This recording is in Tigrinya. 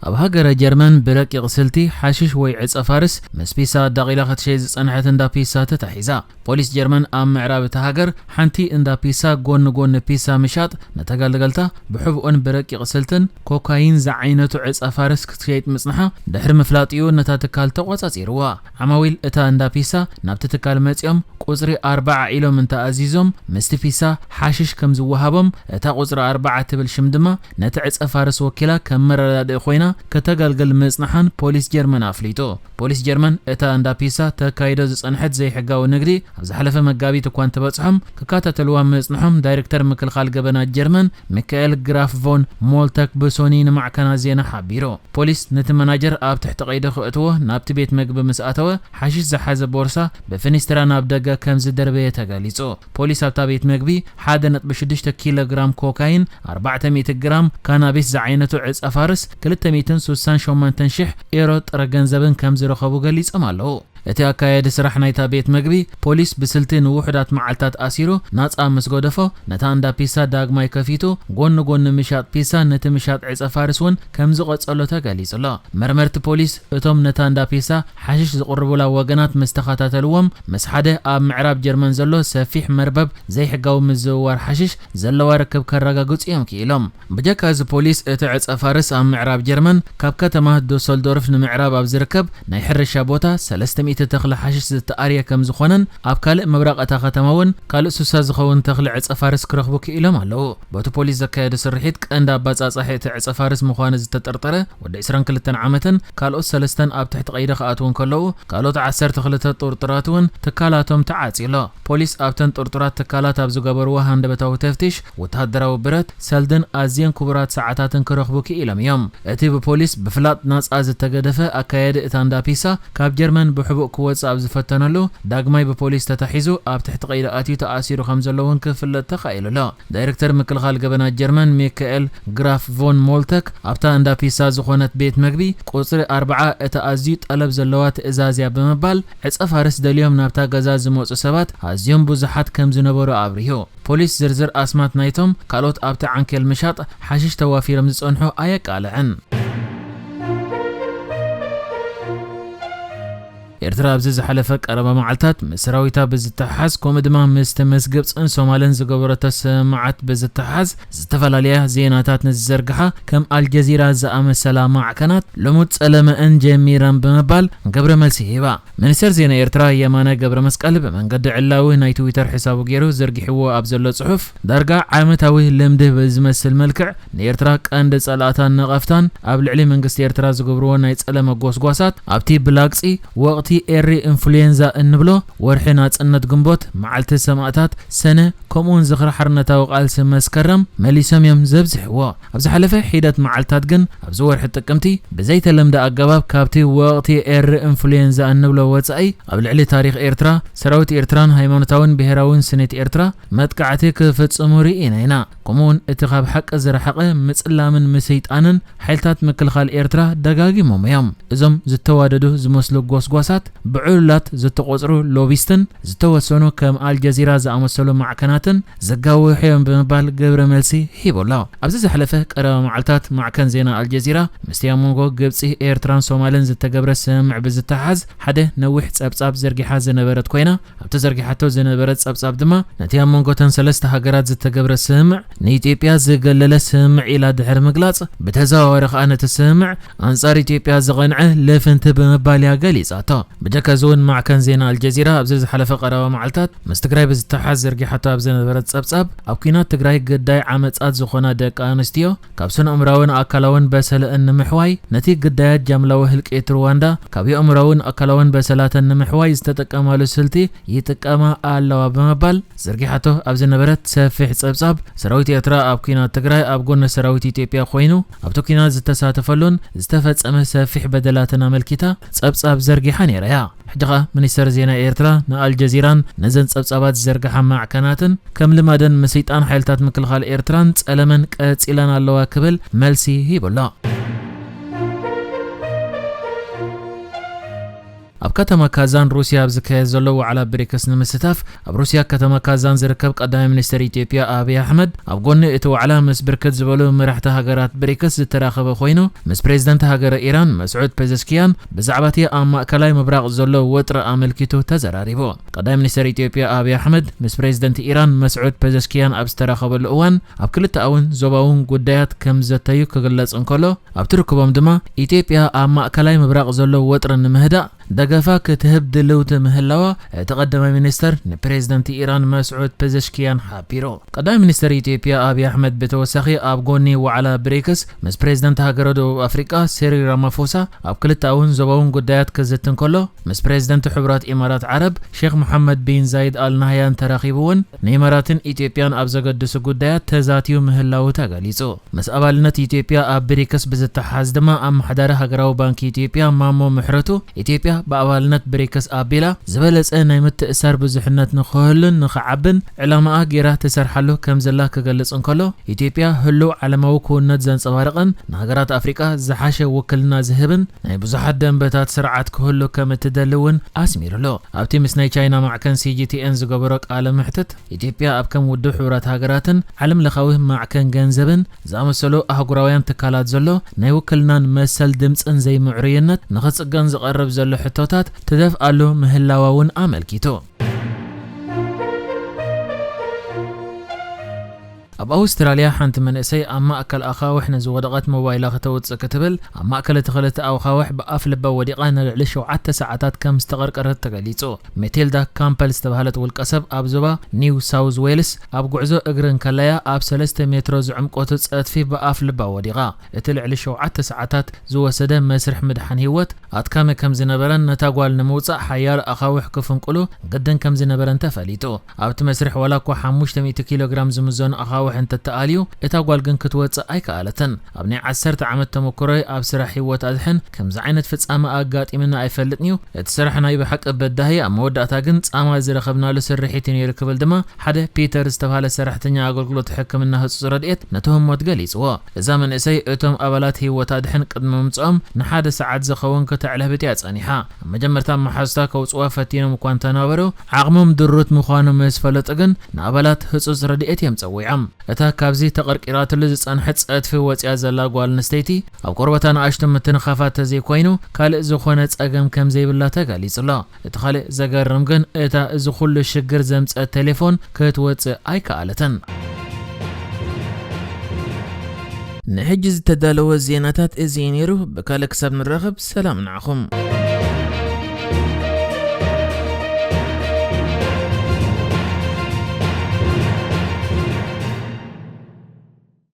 ኣብ ሃገረ ጀርመን ብረቂቕ ስልቲ ሓሽሽ ወይ ዕጸ ፋርስ ምስ ፒሳ ኣዳቒላ ክትሸይጥ ዝጸንሐት እንዳ ፒሳ ተታሒዛ። ፖሊስ ጀርመን ኣብ ምዕራብ እታ ሃገር ሓንቲ እንዳ ፒሳ ጎኒ ጎኒ ፒሳ ምሻጥ ነተገልገልታ ብሕቡእን ብረቂቕ ስልትን ኮካይን ዝዓይነቱ ዕጸ ፋርስ ክትሸይጥ ምጽንሓ ድሕሪ ምፍላጥ'ዩ ነታ ትካል ተቖጻጺርዋ። ዓማዊል እታ እንዳ ፒሳ ናብቲ ትካል መጺኦም ቁጽሪ ኣርብዓ ኢሎም እንተኣዚዞም ምስቲ ፒሳ ሓሽሽ ከም ዝወሃቦም፣ እታ ቁጽሪ ኣርብዓ ትብል ሽም ድማ ነቲ ዕጸ ፋርስ ወኪላ ከም መረዳድኢ ኮይና ከተገልግል ምጽንሓን ፖሊስ ጀርመን ኣፍሊጡ። ፖሊስ ጀርመን እታ እንዳ ፒሳ ተካይዶ ዝጸንሐት ዘይሕጋዊ ንግዲ ኣብ ዝሓለፈ መጋቢት እኳ እንተበጽሖም ክከታተልዋ ምጽንሖም ዳይሬክተር ምክልኻል ገበናት ጀርመን ሚካኤል ግራፍ ቮን ሞልተክ ብሶኒ ንማዕከናት ዜና ሓቢሩ። ፖሊስ ነቲ መናጀር ኣብ ትሕቲ ቀይዲ ክእትዎ ናብቲ ቤት መግቢ ምስ ኣተወ ሓሽሽ ዝሓዘ ቦርሳ ብፍኒስትራ ናብ ደገ ከም ዝደርበየ ተገሊጹ። ፖሊስ ኣብታ ቤት መግቢ ሓደ ነጥቢ ሽዱሽተ ኪሎ ግራም ኮካይን፣ ኣርባዕተ ሚእቲ ግራም ካናቢስ ዝዓይነቱ ዕጸ ፋርስ፣ ክልተ ሚእትን ስሳን ሸሞንተን ሽሕ ኤሮ ጥረ ገንዘብን ከም ዝረኸቡ ገሊጾም ኣለዉ። እቲ ኣካያዲ ስራሕ ናይታ ቤት መግቢ ፖሊስ ብስልቲ ንውሑዳት መዓልታት ኣሲሩ ናጻ ምስ ገደፎ፣ ነታ እንዳ ፒሳ ዳግማይ ከፊቱ ጎኒ ጎኒ ምሻጥ ፒሳ ነቲ ምሻጥ ዕጸ ፋርስ እውን ከም ዝቐጸሎ ተገሊጹ ኣሎ። መርመርቲ ፖሊስ እቶም ነታ እንዳ ፒሳ ሓሽሽ ዝቕርቡላ ወገናት ምስ ተኸታተልዎም፣ ምስ ሓደ ኣብ ምዕራብ ጀርመን ዘሎ ሰፊሕ መርበብ ዘይሕጋዊ ምዝውዋር ሓሽሽ ዘለዋ ርክብ ከረጋግጹ እዮም ክኢሎም። ብጀካ እዚ ፖሊስ እቲ ዕጸ ፋርስ ኣብ ምዕራብ ጀርመን ካብ ከተማ ዱሰልዶርፍ ንምዕራብ ኣብ ዝርከብ ናይ ሕርሻ ቦታ ሰለስተ ሚእቲ ተኽሊ ሓሽሽ ዝተኣርየ ከም ዝኾነን ኣብ ካልእ ምብራቕ እታ ከተማ እውን ካልእ ሱሳ ዝኸውን ተኽሊ ዕጸ ፋርስ ክረኽቡ ክኢሎም ኣለዉ። በቲ ፖሊስ ዘካየዶ ስርሒት ቀንዲ ኣባጻጻሒ እቲ ዕጸ ፋርስ ምዃኑ ዝተጠርጠረ ወዲ ዕስራን ክልተን ዓመትን ካልኦት ሰለስተን ኣብ ትሕቲ ቀይዲ ክኣትዉ እንከለዉ፣ ካልኦት ዓሰርተ ክልተ ጥርጡራት እውን ትካላቶም ተዓጽዩ ኣሎ። ፖሊስ ኣብተን ጥርጡራት ትካላት ኣብ ዝገበርዎ ሃንደበታዊ ተፍቲሽ፣ ወተሃደራዊ ብረት፣ ሰልድን ኣዝየን ክቡራት ሰዓታትን ክረኽቡ ክኢሎም እዮም። እቲ ብፖሊስ ብፍላጥ ናጻ ዝተገደፈ ኣካያዲ እታ እንዳ ፒሳ፣ ካብ ጀርመን ብሕቡእ ክወጽእ ኣብ ዝፈተነሉ፣ ዳግማይ ብፖሊስ ተታሒዙ ኣብ ትሕቲ ቀይዲ ኣትዩ ተኣሲሩ ከም ዘሎ እውን ክፍለጥ ተኻኢሉ ኣሎ። ዳይሬክተር ምክልኻል ገበናት ጀርመን ሚካኤል ግራፍ ቮን ሞልተክ፣ ኣብታ እንዳ ፒሳ ዝኾነት ቤት መግቢ ቁጽሪ ኣርብዓ እታ ኣዝዩ ጠለብ ዘለዋ ትእዛዝ እያ ብምባል፣ ዕጸ ፋርስ ደልዮም ናብታ ገዛ ዝመጹ ሰባት ኣዝዮም ብዙሓት ከም ዝነበሩ ኣብሪሁ። ፖሊስ ዝርዝር ኣስማት ናይቶም ካልኦት ኣብቲ ዓንኬል ምሻጥ ሓሽሽ ተዋፊሮም ዝጸንሑ ኣየቃልዐን። ኤርትራ ኣብዚ ዝሓለፈ ቀረባ መዓልታት ምስ ሰራዊታ ብዝተሓሓዝ፣ ከምኡ ድማ ምስቲ ምስ ግብጽን ሶማልን ዝገበረቶ ስምምዓት ብዝተሓሓዝ፣ ዝተፈላለያ ዜናታት ንዝዘርግሓ ከም ኣልጀዚራ ዝኣመሰላ ማዕከናት ልሙድ ጸለመአን ጀሚረን ብምባል ግብረ መልሲ ሂባ። ሚኒስተር ዜና ኤርትራ የማነ ገብረ መስቀል ብመንገዲ ዕላዊ ናይ ትዊተር ሕሳቡ ገይሩ ዘርጊሕዎ ኣብ ዘሎ ጽሑፍ፣ ዳርጋ ዓመታዊ ልምዲ ብዝመስል መልክዕ ንኤርትራ ቀንዲ ጸላእታን ነቐፍታን ኣብ ልዕሊ መንግስቲ ኤርትራ ዝገብርዎ ናይ ጸለመ ጎስጓሳት ኣብቲ ብላግጺ ወቕቲ ኤሪ ኢንፍሉዌንዛ እንብሎ ወርሒ ናጽነት ግንቦት፣ መዓልቲ ሰማእታት፣ ሰነ፣ ከምኡውን ዝኽሪ ሓርነታዊ ቃልሲ መስከረም መሊሶም እዮም ዘብዝሕዎ። ኣብ ዝሓለፈ ሒደት መዓልታት ግን ኣብዚ ወርሒ ጥቅምቲ ብዘይተለምደ ኣገባብ ካብቲ ወቕቲ ኤሪ ኢንፍሉዌንዛ እንብሎ ወጻኢ ኣብ ልዕሊ ታሪኽ ኤርትራ፣ ሰራዊት ኤርትራን ሃይማኖታውን ብሄራውን ስኒት ኤርትራ መጥቃዕቲ ክፍጽሙ ርኢና ኢና። ከምኡውን እቲ ካብ ሓቂ ዝረሓቐ ምጽላምን ምስይጣንን ሓይልታት ምክልኻል ኤርትራ ደጋጊሞም እዮም። እዞም ዝተዋደዱ ዝመስሉ ጎስጓሳት ብዕሉላት ዝተቖጽሩ ሎቢስትን ዝተወሰኑ ከም ኣልጀዚራ ዝኣመሰሉ ማዕከናትን ዘጋውሑ እዮም ብምባል ግብረ መልሲ ሂቡ ኣሎ። ኣብዚ ዝሓለፈ ቀረባ መዓልታት ማዕከን ዜና ኣልጀዚራ ምስቲ ኣብ መንጎ ግብጺ፣ ኤርትራን ሶማልን ዝተገብረ ስምምዕ ብዝተሓሓዝ ሓደ ነዊሕ ጸብጻብ ዘርጊሓ ዝነበረት ኮይና፣ ኣብቲ ዘርጊሓቶ ዝነበረት ጸብጻብ ድማ ነቲ ኣብ መንጎ እተን ሰለስተ ሃገራት ዝተገብረ ስምምዕ ንኢትዮጵያ ዝገለለ ስምምዕ ኢላ ድሕሪ ምግላጽ፣ ብተዘዋዋሪ ከኣ ነቲ ስምምዕ ኣንጻር ኢትዮጵያ ዝቐንዐ ልፍንቲ ብምባል እያ ገሊጻቶ። ብጀካ እዚ እውን ማዕከን ዜና ኣልጀዚራ ኣብዚ ዝሓለፈ ቀረባ መዓልታት ምስ ትግራይ ብዝተሓሓዝ ዘርጊሓቶ ኣብ ዝነበረት ጸብጻብ፣ ኣብ ኲናት ትግራይ ግዳይ ዓመጻት ዝኾና ደቂ ኣንስትዮ ካብ ስነ-ኣእምራውን ኣካላውን በሰለአን ንምሕዋይ፣ ነቲ ግዳያት ጃምላዊ ህልቂት ሩዋንዳ ካብ የእምራውን ኣካላውን በሰላተን ንምሕዋይ ዝተጠቀማሉ ስልቲ ይጥቀማ ኣለዋ ብምባል ዘርጊሓቶ ኣብ ዝነበረት ሰፊሕ ጸብጻብ፣ ሰራዊት ኤርትራ ኣብ ኲናት ትግራይ ኣብ ጎኒ ሰራዊት ኢትዮጵያ ኮይኑ ኣብቲ ኲናት ዝተሳተፈሉን ዝተፈጸመ ሰፊሕ በደላትን ኣመልኪታ ጸብጻብ ዘርጊሓ ነይራ እያ። ሕጂ ኸኣ ሚኒስተር ዜና ኤርትራ ንኣልጀዚራን ነዘን ጸብጻባት ዝዘርግሓ ማዕከናትን ከም ልማደን ምስይጣን ሓይልታት ምክልኻል ኤርትራን ጸለመን ቀጺለን ኣለዋ ክብል መልሲ ሂቡ ኣሎ። ኣብ ከተማ ካዛን ሩስያ ኣብ ዝካየድ ዘሎ ዋዕላ ብሪክስ ንምስታፍ ኣብ ሩስያ ከተማ ካዛን ዝርከብ ቀዳማይ ሚኒስትር ኢትዮጵያ ኣብይ ኣሕመድ ኣብ ጎኒ እቲ ዋዕላ ምስ ብርክት ዝበሉ መራሕቲ ሃገራት ብሪክስ ዝተራኸበ ኮይኑ፣ ምስ ፕሬዝደንት ሃገረ ኢራን መስዑድ ፔዘሽኪያን ብዛዕባ እቲ ኣብ ማእከላይ ምብራቕ ዘሎ ወጥሪ ኣመልኪቱ ተዘራሪቡ። ቀዳማይ ሚኒስትር ኢትዮጵያ ኣብይ ኣሕመድ ምስ ፕሬዝደንት ኢራን መስዑድ ፔዘሽኪያን ኣብ ዝተራኸበሉ እዋን ኣብ ክልተኣውን ዞባውን ጉዳያት ከም ዘተዩ ክግለጽ እንከሎ፣ ኣብቲ ርክቦም ድማ ኢትዮጵያ ኣብ ማእከላይ ምብራቕ ዘሎ ወጥሪ ንምህዳእ ደገፋ ክትህብ ድልውቲ ምህላዋ እቲ ቀዳማይ ሚኒስተር ንፕሬዝደንት ኢራን መስዑድ ፔዘሽኪያን ሓቢሩ። ቀዳማይ ሚኒስተር ኢትዮጵያ ኣብይ ኣሕመድ ብተወሳኺ ኣብ ጎኒ ዋዕላ ብሪክስ ምስ ፕሬዝደንት ሃገረ ደቡብ ኣፍሪቃ ሲሪል ራማፎሳ ኣብ ክልተኣውን ዞባውን ጉዳያት ክዝቲ እንከሎ፣ ምስ ፕሬዝደንት ሕቡራት ኢማራት ዓረብ ሼክ መሓመድ ቢን ዛይድ ኣል ናህያን ተራኺቡ እውን ንኢማራትን ኢትዮጵያን ኣብ ዘገድሱ ጉዳያት ተዛትዩ ምህላዉ ተገሊጹ። ምስ ኣባልነት ኢትዮጵያ ኣብ ብሪክስ ብዝተሓሓዝ ድማ ኣመሓዳሪ ሃገራዊ ባንኪ ኢትዮጵያ ማሞ ምሕረቱ፣ ኢትዮጵያ ብኣባልነት ብሪክስ ኣቢላ ዝበለጸ ናይ ምትእሳር ብዙሕነት ንኽህሉን ንኽዓብን ዕላማኣ ጌራ ትሰርሓሉ ከም ዘላ ክገልጽ እንከሎ፣ ኢትዮጵያ ህሉው ዓለማዊ ክውንነት ዘንጸባርቕን ንሃገራት ኣፍሪቃ ዝሓሸ ውክልና ዝህብን ናይ ብዙሓት ደንበታት ስርዓት ክህሉ ከም እትደሊ እውን ኣስሚሩሉ። ኣብቲ ምስ ናይ ቻይና ማዕከን ሲ ጂ ቲ ኤን ዝገበሮ ቃለ መሕትት፣ ኢትዮጵያ ኣብ ከም ውድብ ሕቡራት ሃገራትን ዓለም ለኻዊ ማዕከን ገንዘብን ዝኣመሰሉ ኣህጉራውያን ትካላት ዘሎ ናይ ውክልናን መሰል ድምጽን ዘይምዕሩይነት ንኽጽገን ዝቐርብ ዘሎ ሕቶታት ትደፍኣሉ ምህላዋ እውን ኣመልኪቱ። ኣብ ኣውስትራልያ ሓንቲ መንእሰይ ኣብ ማእከል ኣኻውሕ ንዝወደቐት ሞባይላ ከተውጽእ ክትብል ኣብ ማእከል እቲ ክልተ ኣኻውሕ ብኣፍ ልባ ወዲቓ ንልዕሊ ሸውዓተ ሰዓታት ከም ዝተቐርቀረት ተገሊጹ። ሜቴልዳ ካምፐል ዝተባህለት ውልቀ ሰብ ኣብ ዞባ ኒው ሳውዝ ዌልስ ኣብ ጉዕዞ እግሪ እንከለያ ኣብ ሰለስተ ሜትሮ ዝዕምቆቱ ጸድፊ ብኣፍ ልባ ወዲቓ። እቲ ልዕሊ ሸውዓተ ሰዓታት ዝወሰደ መስርሕ ምድሓን ህይወት ኣድካሚ ከም ዝነበረን ነታ ጓል ንምውጻእ ሓያሎ ኣኻውሕ ክፍንቁሉ ግድን ከም ዝነበረን ተፈሊጡ። ኣብቲ መስርሕ ዋላ እኳ ሓሙሽተ ሚእቲ ኪሎ ግራም ዝምዘኑ ኣኻውሕ እንተተኣልዩ፣ እታ ጓል ግን ክትወጽእ ኣይከኣለትን። ኣብ ናይ ዓሰርተ ዓመት ተመክሮይ ኣብ ስራሕ ህይወት ኣድሕን ከምዚ ዓይነት ፍጻመ ኣጋጢምና ኣይፈልጥን እዩ። እቲ ስራሕ ናይ ብሓቂ በዳሂ፣ ኣብ መወዳእታ ግን ጻማ ዝረኸብናሉ ስርሒት እዩ ነይሩ ክብል ድማ ሓደ ፒተር ዝተባህለ ሰራሕተኛ ኣገልግሎት ሕክምና ህጹጽ ረድኤት ነቲ ህሞት ገሊጽዎ። እዛ መንእሰይ እቶም ኣባላት ህይወት ኣድሕን ቅድሚ ምምጽኦም ንሓደ ሰዓት ዝኸውን ክተዕለብጥ እያ ጸኒሓ። ኣብ መጀመርታ መሓዙታ ከውጽዋ ፈቲኖም እኳ እንተነበሩ፣ ዓቕሞም ድሩት ምዃኑ ምስ ፈለጡ ግን ንኣባላት ህጹጽ ረድኤት እዮም ጸዊዖም። እታ ካብዚ ተቐርቂራትሉ ዝጸንሐት ጸድፊ ወጺኣ ዘላ ጓል ኣንስተይቲ ኣብ ቆርበታ ንኣሽቱ ምትንኻፋት ተዘይኮይኑ ካልእ ዝኾነ ጸገም ከም ዘይብላ ተገሊጹ ኣሎ። እቲ ካልእ ዘገርም ግን እታ እዚ ኩሉ ሽግር ዘምጸት ቴሌፎን ክትወጽእ ኣይከኣለትን። ንሕጂ ዝተዳለወ ዜናታት እዚ እዩ ነይሩ። ብካልእ ክሳብ ንራኸብ ሰላም ንዓኹም።